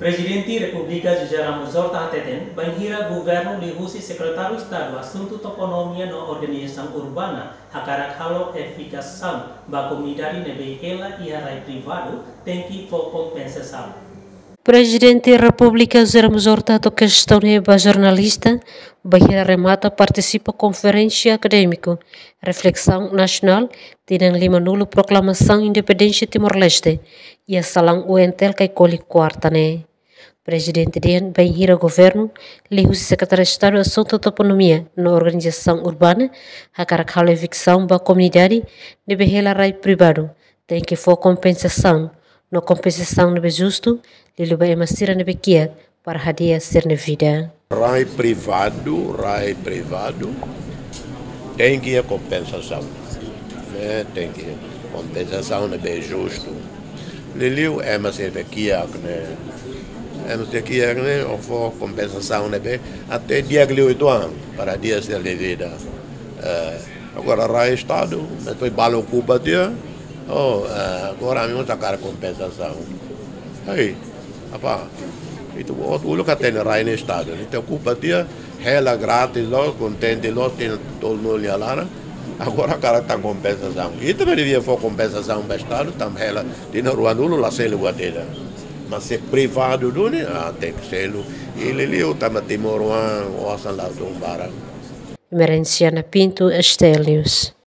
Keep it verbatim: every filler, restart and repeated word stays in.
Prezidente Repúblika José Ramos Horta hateten, bainhira governu liuhusi Sekretáriu Estadu Asuntu Toponímia no Organizasaun Urbana hakarak halo evikasaun ba komunidade ne'ebé hela iha rai privadu, tenke fó kompensasaun. Prezidente Repúblika José Ramos Horta hato'o kestaun ne'e ba jornalista, bainhira remata partisipa konferénsia akadémiku Reflesaun Nasionál tinan limanulu Proklamasaun Independénsia Timor-Leste, iha salaun U N T L Caicoli, kuarta ne'e. Prezidente dehan bainhira governu liuhusi Sekretáriu Estadu Asuntu Toponímia no Organizasaun Urbana hakarak halo evikasaun ba komunidade ne'ebé hela rai privadu, tenke fó kompensasaun, no kompensasaun ne'ebé justu, liuliu ba ema sira ne'ebé kiak para hadi'a sira-nia vida. Rai privadu, rai privadu, tenke iha kompensasaun. Eh, tenke kompensasaun ne'ebé justu. Liuliu ema sira ne'ebé kiak ne'e, ema sira kiak ne'e, o fó kompensasaun ne'ebé até di'ak liu uitoan para hadi'a sira-nia vida. Eh, agora rai Estadu, mas foi bala okupa tiha. Oh, eh, agora ami mós hakarak kompensasaun. Hei, apa? Ita, o, uluk hatene rai ne'e Estadu. Ita okupa tiha, hela grátis loos, kontente loos, tinan tolunulu nia laran. Agora hakarak tan kompensasaun. Ita mós devia fó kompensasaun ba Estadu, tanba hela tinan ruanulu la selu buat ida. Mas se privadu duni, ah, tenke selu. I liuliu tanba timoroan osan la tun barak. Emerenciana Pinto, S T L News.